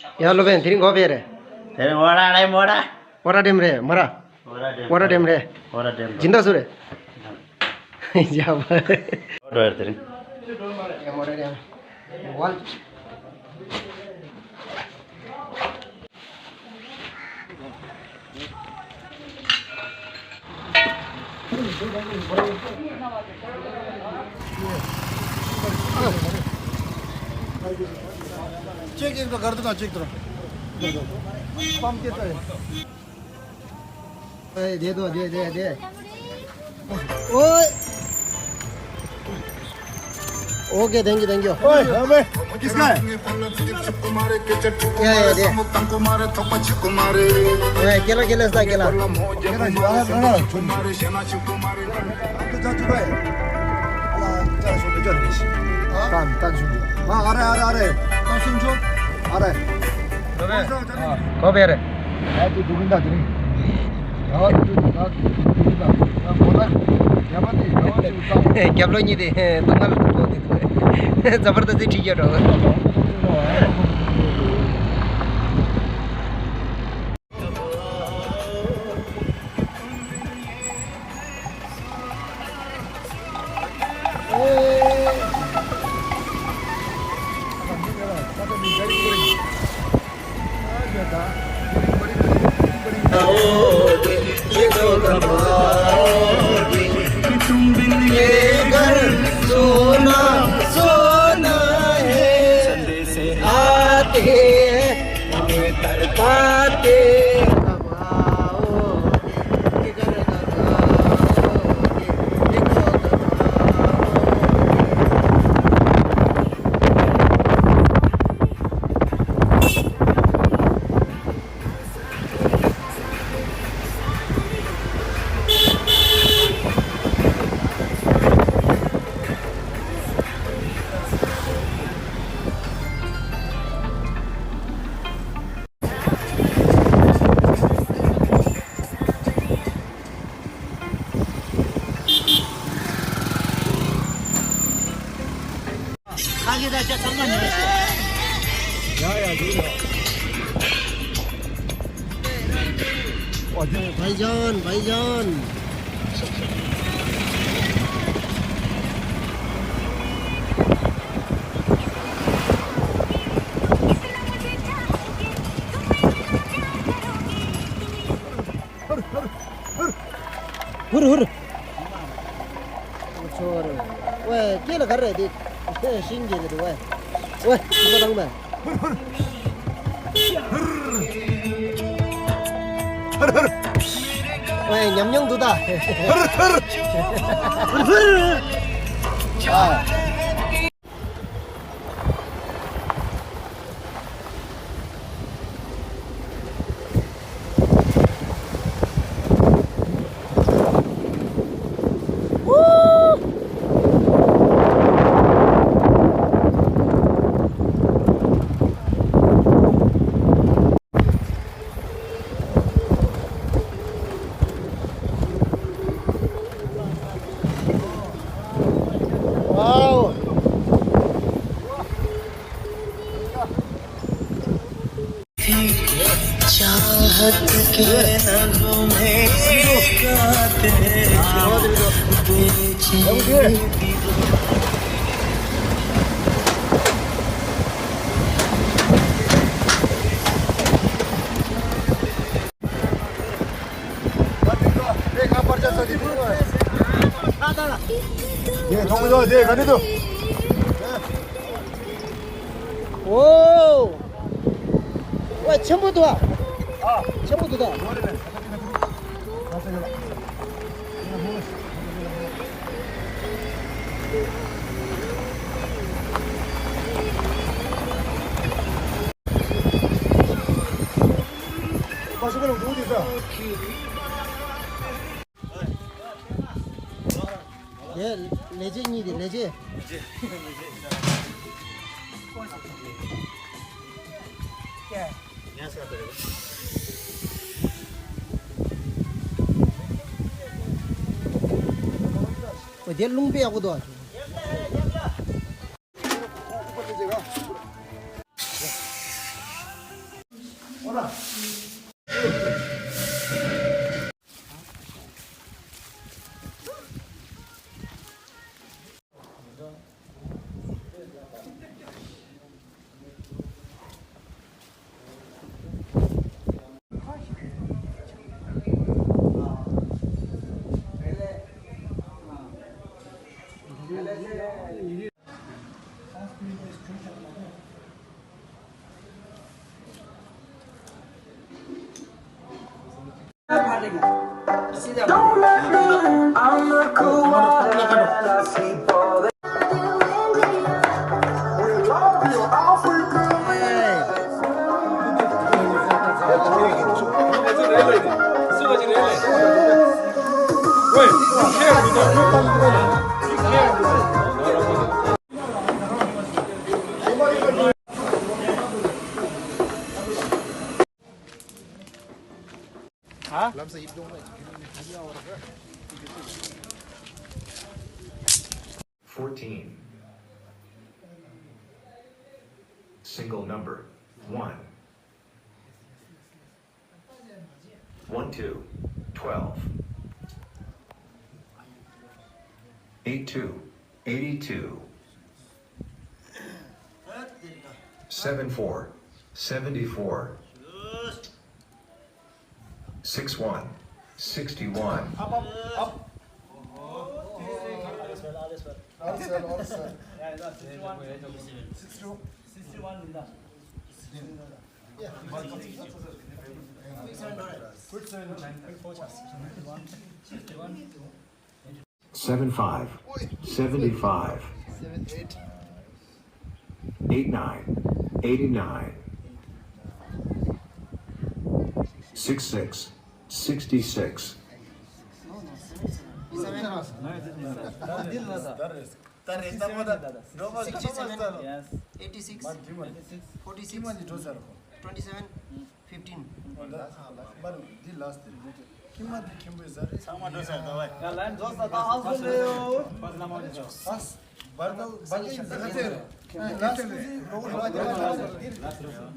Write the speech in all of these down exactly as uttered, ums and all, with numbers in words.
ཡ་སློབ་དཔོན་དེ་རིང་གོ་བས་རེད། དེ་རིང་ཝ་ར་རེད་མོ་ར། ཝ་ར་ཌེམ་རེད་མོ་ར། ཝ་ར་ཌེམ་ཝ་ར་ཌེམ་རེད། ཝ་ར་ཌེམ་སྦྱིན་བདག་སུ་རེད། ཡ་བ། ཝ་ར་ཌེམ་རེད་དེ་རིང་། ཡ་མོ་ར་རེད། ཝ། चेक एक तो कर दो ना, चेक करो। पंप कैसा है? ए, दे दो, दे, दे, दे। ओए। OK, thank you, thank you. ओए, अबे, किसका है? या, या, दे। ओए, केला, केला, इसका केला। केला, केला, केला। 아, 자, 자, 자, 자, 자. 아, 단, 단, 아, 알아, 알아, 알아. 아, 순주? 알아. 그래. 아, 거베레. 아, 또 누군다, 그래. 아, 또, 아, 또 누군다. 아, 뭐다? 야만이, 야만이. ܓܒ로 니 데, 동안 또 니. जबरदस्ती ठीक है, तुम बिन ये घर सोना सोना है। आते हमें तड़पाते कब आओगे, किधर कब आओगे, ये तो कब आओगे। भाईजान, भाईजान। ཧུར་ཧུར། ཆོར། ཝེ་སྐེ་ལ་ག་རེ་རེད་དེ། ཤིང་གི་རེད་ཝེ། ཝེ་ཁྱི་ཚོ་རང་མེད། ཧུར་ཧུར། ཝེ་ཉམས་མྱོང་འདུག་ད། ཧུར་ཧུར། ཧུར་ཧུར། ཨ། चाहत के नगमे गाते बेचैन ཨོ། ཝ་ཆེན་པོ་འདུག་ཨ། ཆེན་པོ་འདུག་ད། དེ་ལས་བྱེད་གཉིས་དེ་ལས་བྱེད། འོ་དེ་རླུང་དཔེ་ཡག་པོ་འདུག་ཨ། Don't let me in, I'm the cool one. I sleep all the We love you, Africa. Fourteen. Single number. One. One two. Twelve. Eight two. Eighty-two. Seven four. Seventy-four. Six one, sixty-one. Up, up, up. All is well, all is well. All is well, all is well. Yeah, yeah, sixty-one. Sixty-two. Sixty-one in the. Yeah. Quick seven. Quick seven. Sixty-one. Sixty-one. Seven five, seventy-five. Seven eight. Eight nine, eighty-nine. Six six, sixty-six. Sixty-seven, eighty-six, forty-six, twenty-seven. Fifteen. འདི་ལ་སྟེ། ཁྱིམ་མ་འདི་ཁྱིམ་པའི་བཟའ་རེད། ཚང་མ་འགྲོ་ས་ད་བས། ཡ་ལན་འགྲོ་ས་ད་ཧ་སོ་ལེའོ། ཨ། བར་ག་བར་ག་ཡིན་ས་ཁ་ཚེ། ལ་སུ་ཟི་རོ་རོ་བ་དེ་ལ་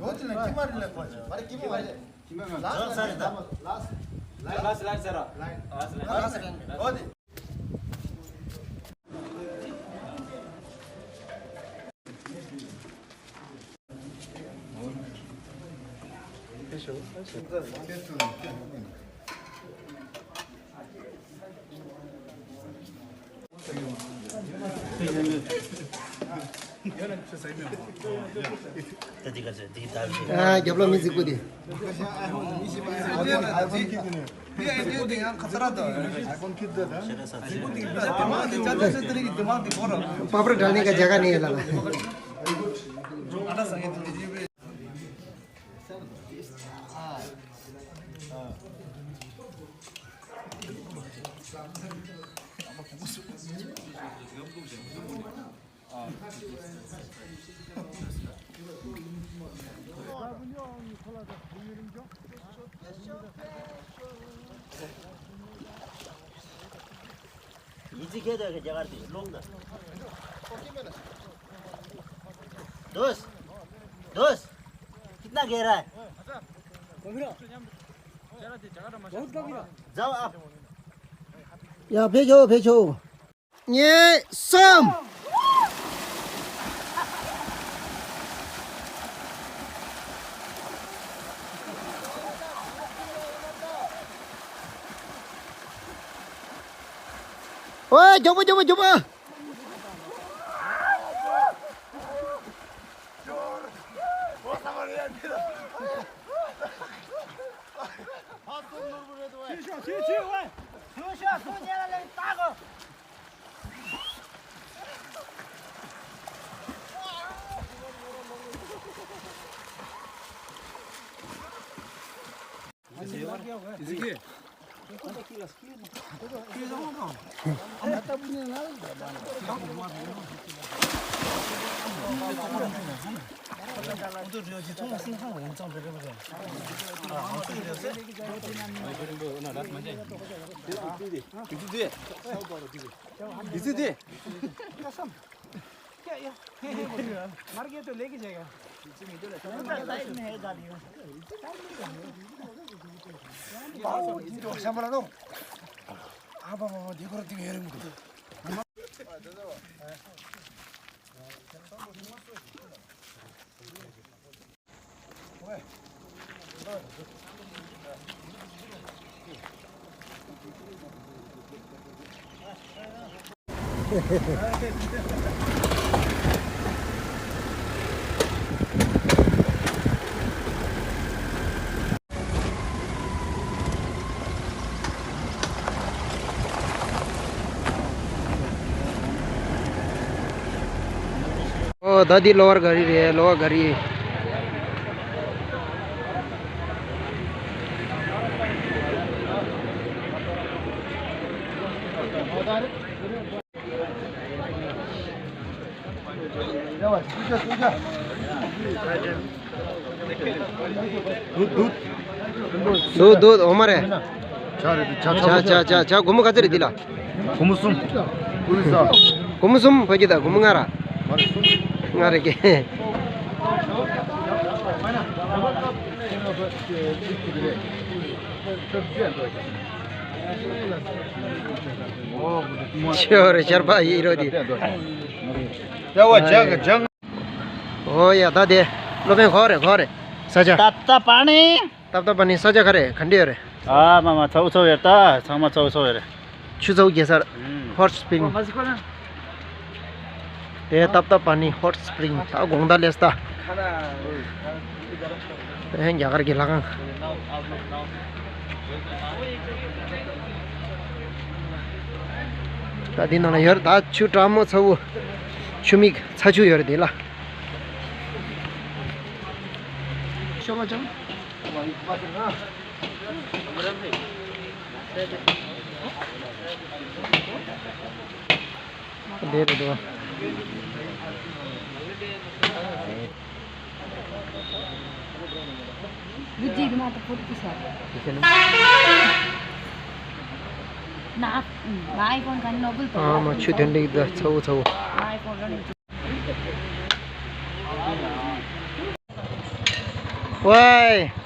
ཡོད་དེ་ལ་ཁྱིམ་མ་རེད་ལ་ཁོ་ཅི། བར་ག་ཁྱིམ་མ་རེད། ཁྱིམ་མ་ལ་སུ་ཟི་རེད་ད། ལ་སུ། ལ་སུ་ལ་སུ་ཟེར་ར། ལ་སུ་ལ་སུ་ཟེར་ར། ཨོ་དེ། ཨ། རྒྱབ་ལོགས་མི་རྫིག་པོ་དེ། པ་པར་འདྲ་ནི་ག་རྒྱ་ག་ནི་ཡོད་ལ་ལ། दोस्त, दोस्त, कितना गहरा है? जाओ आप। ཡ། ཕེབས་ཤོག་ཕེབས་ཤོག་གཉིས། གསུམ། ཨོའི། མགྱོགས་པོ་མགྱོགས་པོ་མགྱོགས་པོ། ཨོ། ད་འདི་ལོ་ཝར་ག་རི་རེད། ལོ་ཝར་ག་རི། འདུག་འདུག་འདུག་འདུག་འོ་མ་རེད། ཇ་རེད། ཇ་ཇ་ཇ་ཇ་ཇ། སྒོར་མོ་ག་ཚོད་རེད་འདི་ལ། སྒོར་མོ་གསུམ། ཀུ་རི་ས། སྒོར་མོ་གསུམ། ཕ་གི་ད་སྒོར་མོ་ལྔ་ར། ལྔ་རེད་ཀྱི། ཆེ་བ་རེད། ཆར་པ་ཡིན་རོ་འདི། ཨོ་ཡ། ད་དེ་སློབ་དཔོན་ག་པར་རེད། ག་པར་རེད། ས་ཆ། ཏབ་ཏབ་པ་ནི། ཏབ་ཏབ་པ་ནི་ས་ཆ་ག་རེ་ག་འདྲ་ཡོད་རེད། ཨ་མ་མ། ཚ་བོ་ཚ་བོ་ཡོད་རེད། ད་ཚང་མ་ཚ་བོ་ཚ་བོ་ཡོད་རེད། ཆུ་ཚ་བོ་རྒྱལ་སར། ཧོཊ་སི་པྲིང་། དེ་ཏབ་ཏབ་པ་ནི་ཧོཊ་སི་པྲིང་། ད་དགོང་དག་སླེབས་ད། དེ་རྒྱ་གར་གྱི་ལྷ་ཁང་། ད་འདི་ནང་ལ་ཡོད་རེད། ད་ཆུ་གྲང་མོ་ཚ་བོ། ཆུ་མིག་ཚ་ཆུ་ཡོད་རེད་འདི་ལ། ཤོ་མ་ཅང་། འདི་རེད་འདུག་ཨ་མ། ཆུ་དེ་འདྲ་ཡིན་ད། ཚ་བོ་ཚ་བོ། ཝའི།